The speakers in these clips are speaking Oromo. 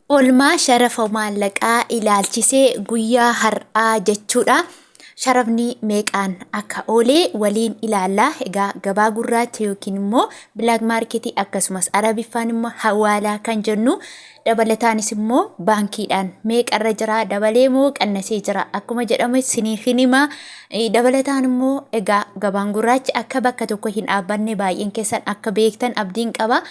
Oolmaa sharafa maallaqaa ilaalchisee guyyaa har'aa jechuudha. Sharafni meeqaan akka oole waliin ilaalla. Egaa gabaa gurraacha yookiin immoo black market, akkasumas Arabiffaan immoo hawaalaa kan jennu, dabalataanis immoo baankiidhaan meeqarra jira, dabalee moo qannasee jira akkuma jedhamu isiniif hin hima. Dabalataan immoo egaa gabaan gurraachi akka bakka tokko hin dhaabbanne baay'een keessan akka beektan abdiin qaba.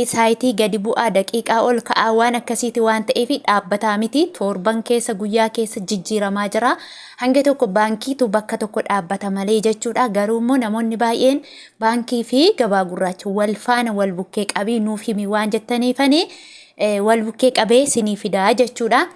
Saayitii gadi bu'aa, daqiiqaa ol ka'aa, waan akkasiiti waan ta'eef dhaabbataa miti. Torban keessa, guyyaa keessa jijjiiramaa jira. Hanga tokko baankiitu bakka tokko dhaabbata malee jechuudha. Garuu immoo namoonni baay'een baankii fi gabaa gurraacha wal faana wal bukkee qabii nuuf himi waan jettaniifani wal bukkee qabee sinii fidaa jechuudha.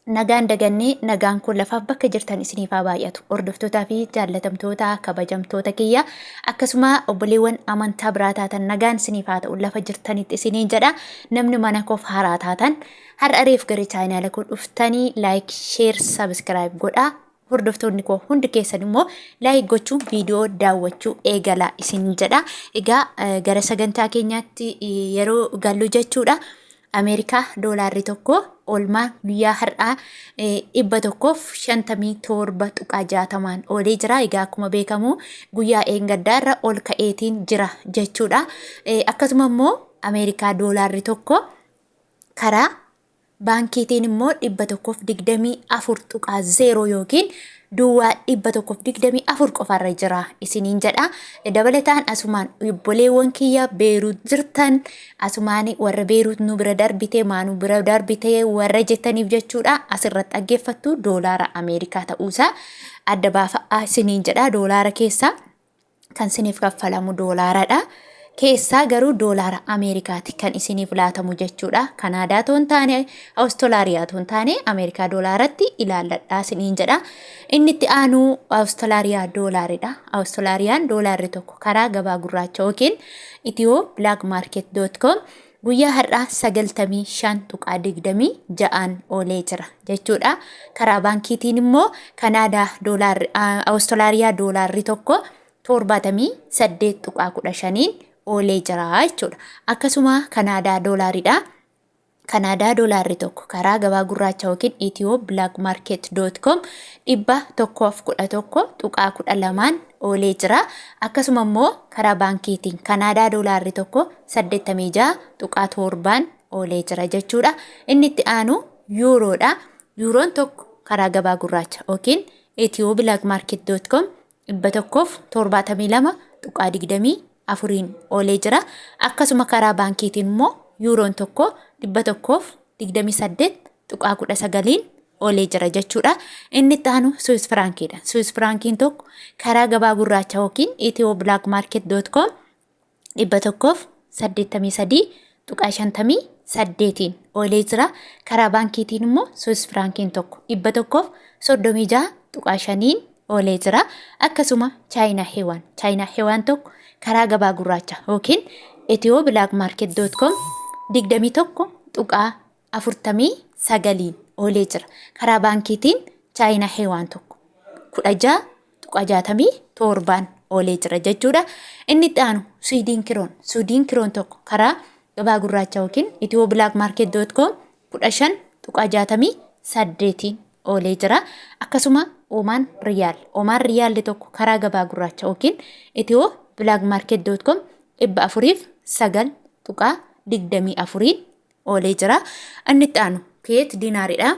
Nagaan dagannee, nagaan kun lafaaf bakka jirtan isiniif haa baay'atu. Hordoftootaa fi jaallatamtoota, kabajamtoota kiyya, akkasuma obboleewwan amantaa biraa taatan, nagaan isiniif haa ta'u lafa jirtanitti isiniin jedha. Namni mana koof haaraa taatan, har'a reef gara chaayinaala koo dhuftanii, like, share, subscribe godhaa. Hordoftoonni koo hundi keessan immoo like gochuun viidiyoo daawwachuu eegala isin jedha. Egaa gara sagantaa keenyaatti yeroo gallu jechuudha. Ameerikaa doolaarri tokko oolmaa guyyaa har'aa 157.60n oolee jira. Egaa akkuma beekamu guyyaa eengaddaa irra ol ka'eetiin jira jechuudha. Akkasuma immoo Ameerikaa doolaarri tokko karaa baankiitiin immoo 124.0 yookiin duwwaa 124 qofarra jira isiniin jedha. Dabalataan asumaan obboleewwan kiyya Beeruut jirtan, asumaan warra Beeruut nu bira darbite, maanuu bira darbite warra jettaniif jechuudha, asirratti dhaggeeffattu, doolaara Ameerikaa ta'uusaa adda baafa'aa isiniin jedha. Doolaara keessaa kan isiniif kaffalamu doolaaradha. Keessaa garuu doolaara Ameerikaati kan isiniif laatamu jechuudha. Kanaadaa toon taane, Awustiraaliyaa toon taane, Ameerikaa doolaaratti ilaalladhaa isiniin jedha. Inni itti aanu Awustiraaliyaa doolaaridha. Awustiraaliyaan doolaarri tokko karaa gabaa gurraacha yookiin ethio-blackmarket.com guyyaa har'aa 95.26n oolee jira jechuudha. Karaa baankiitiin immoo Kanaadaa doolaarri, Awustiraaliyaa doolaarri tokko 78.15n oolee jira jechuudha. Akkasuma Kanaadaa doolaaridha. Kanaadaa doolaarri tokko karaa gabaa gurraacha yookiin ethio-blackmarket.com 111.12n oolee jira. Akkasuma immoo karaa baankiitiin Kanaadaa doolaarri tokko 86.7n oolee jira jechuudha. Inni itti aanu yuuroodha. Yuuroon tokko karaa gabaa gurraacha yookiin ethio-blackmarket.com 172.24n oolee jira. Akkasuma karaa baankiitiin immoo yuuroon tokko 128.19n oolee jira jechuudha. Inni itti aanu Suwis Firaankiidha. Suwis Firaankiin tokko karaa gabaa gurraacha yookiin ethio-blackmarket.com 183.58n oolee jira. Karaa baankiitiin immoo Suwis Firaankiin tokko 136.5n oolee jira. Akkasuma Chaayinaa Heewaan. Chaayinaa Heewaan tokko karaa gabaa gurraacha yookiin ethio-blackmarket.com 21.49n oolee jira. Karaa baankiitiin Chaayinaa Heewaan tokko 16.67n oolee jira jechuudha. Inni itti aanu Swiidin Kiroon. Swiidin Kiroon tokko karaa gabaa gurraacha yookiin ethio-blackmarket.com 15.68n oolee jira. Akkasuma Oomaan Riyaal. Oomaan Riyaalli tokko karaa gabaa gurraacha yookiin ethio-blackmarket.com 409.24n oolee jira. Inni itti aanu Kuweet diinaaridha.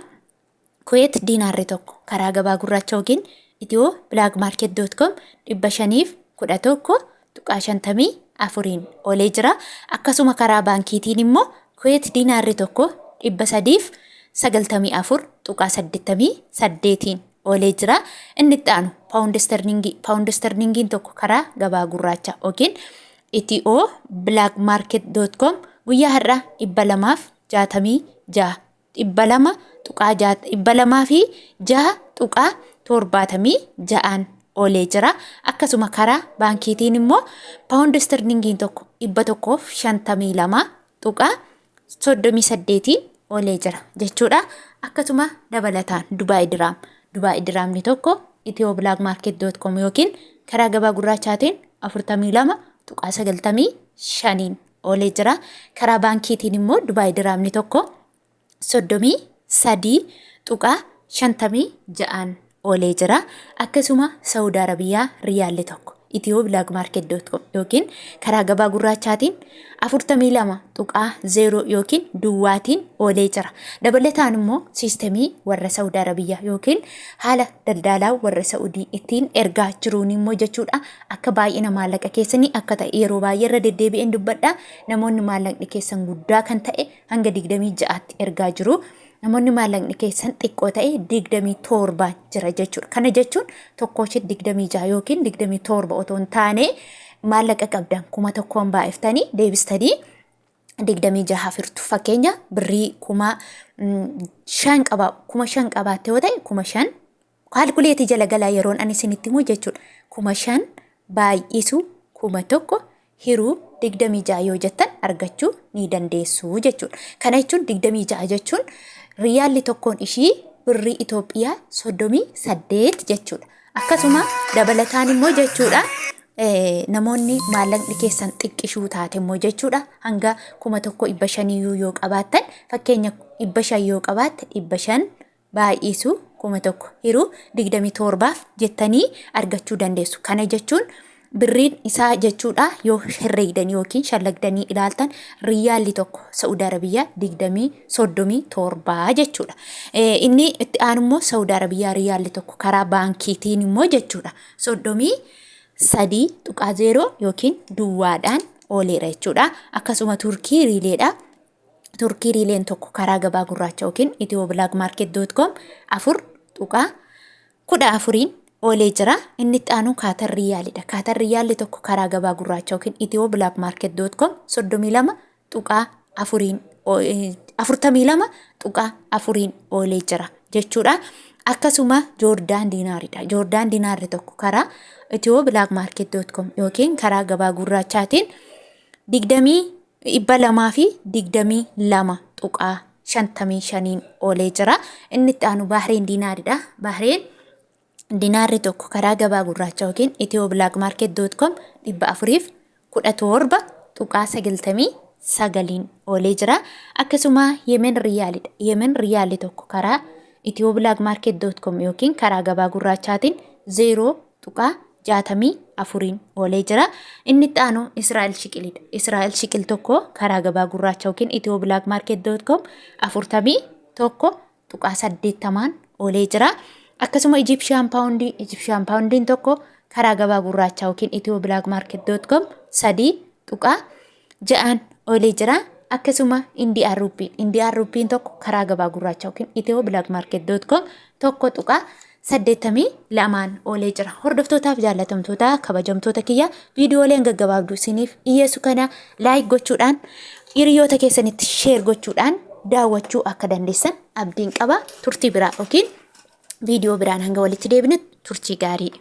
Kuweet diinaarri tokko karaa gabaa gurraacha yookiin ethio-blackmarket.com 511.54n oolee jira. Akkasuma karaa baankiitiin immoo Kuweet diinaarri tokko 394.88n oolee jira. Inni itti aanu paawundi sterlingii. Paawundi sterlingiin tokko karaa gabaa gurraacha yookiin ethio-blackmarket.com guyyaa har'aa 266, 200.6, 206.76n oolee jira. Akkasuma karaa baankiitiin immoo paawundi sterlingiin tokko 152.38n oolee jira jechuudha. Akkasuma dabalataan Dubaay Diraam. Dubaay Diraamni tokko ethio-blackmarket.com yookiin karaa gabaa gurraachaatiin 42.95n oolee jira. Karaa baankiitiin immoo Dubaay Diraamni tokko 33.56n oolee jira. Akkasuma Saudi Arabiyaa riyaalli tokko ethioblagmarket.com yookiin karaa gabaa gurraachaatiin 42.0 yookiin duwwaatiin oolee jira. Dabalataan immoo siistemii warra Saudi Arabiyaa yookiin haala daldalaa warra Saudii ittiin ergaa jiruun immoo jechuudha akka baay'ina maallaqa keessanii akka ta'e yeroo baay'ee irra deddeebi'een dubbadha. Namoonni maallaqni keessan guddaa kan ta'e hanga 26tti ergaa jiru. Namoonni maallaqni keessan xiqqoo ta'e 27 jira jechuudha. Kana jechuun tokkooshee 26 yookiin 27 otoo hin taane maallaqa qabdan 1000 baay'iftanii deebistanii 26 firtu. Fakkeenya birrii 5000 qaba 5000 qabaatte yoo ta'e 5000 kaalkuleetii jala galaa yeroon ani isinitti himu jechuudha. 5000 baay'isu 1000 hiruu 26 yoo jettan argachuu ni dandeessu jechuudha. Kana jechuun 26 jechuun riyaalli tokkoon ishii birrii Itoophiyaa 38 jechuudha. Akkasuma dabalataan immoo jechuudha namoonni maallaqni keessan xiqqishuu taate immoo jechuudha hanga 1500 yoo qabaattan fakkeenya 500 yoo qabaatte 500 baay'isu 1000 hiruu 27f jettanii argachuu dandeessu. Kana jechuun birriin isaa jechuudha yoo herreegdan yookiin shallagdanii ilaaltan riyyaalli tokko Saudi Arabiyaa 20 37 jechuudha. Inni itti aanu immoo Saudi Arabiyaa riyyaalli tokko karaa baankiitiin immoo jechuudha 33.0 yookiin duwwaadhaan ooleera jechuudha. Akkasuma Turkii riileedha. Turkii riileen tokko karaa gabaa gurraacha yookiin ethioblagmarket.com 4.14n oolee jira. Inni itti aanu Kaatar Riyyaalidha. Kaatar Riyyaalli tokko karaa gabaa gurraacha yookiin ethioblagmarket.com 32.4n 42.4n oolee jira jechuudha. Akkasuma Joordaan diinaaridha. Joordaan diinaarri tokko karaa ethioblagmarket.com yookiin karaa gabaa gurraachaatiin 222.55n oolee jira. Inni itti aanu Bahreen diinaaridha. Bahreen dinaarri tokko karaa gabaa gurraacha yookiin ethioblagmarket.com 417.99n oolee jira. Akkasuma Yemen riyaalidha. Yemen riyaalli tokko karaa ethioblagmarket.com yookiin karaa gabaa gurraachaatiin 0.64n oolee jira. Inni itti aanu Israa'el shiqilidha. Israa'el shiqil tokko karaa gabaa gurraacha yookiin ethioblagmarket.com 41.80n oolee jira. Akkasuma Egyptian paawundii Egyptian paawundiin tokko karaa gabaa gurraachaa yookiin ethioblagmarket.com 3.6n oolee jira. Akkasuma Indiyaan ruuppiin Indiyaan ruuppiin tokko karaa gabaa gurraacha yookiin ethioblagmarket.com 1.82n oolee jira. Hordoftootaaf jaallatamtoota kabajamtoota kiyya viidiyooleen gaggabaabduu isiniif dhiyeessu kana like gochuudhaan hiriyoota keessanitti share gochuudhaan daawwachuu akka dandeessan abdiin qaba. Turtii biraa yookiin viidiyoo biraan hanga walitti deebinutti turtii gaarii.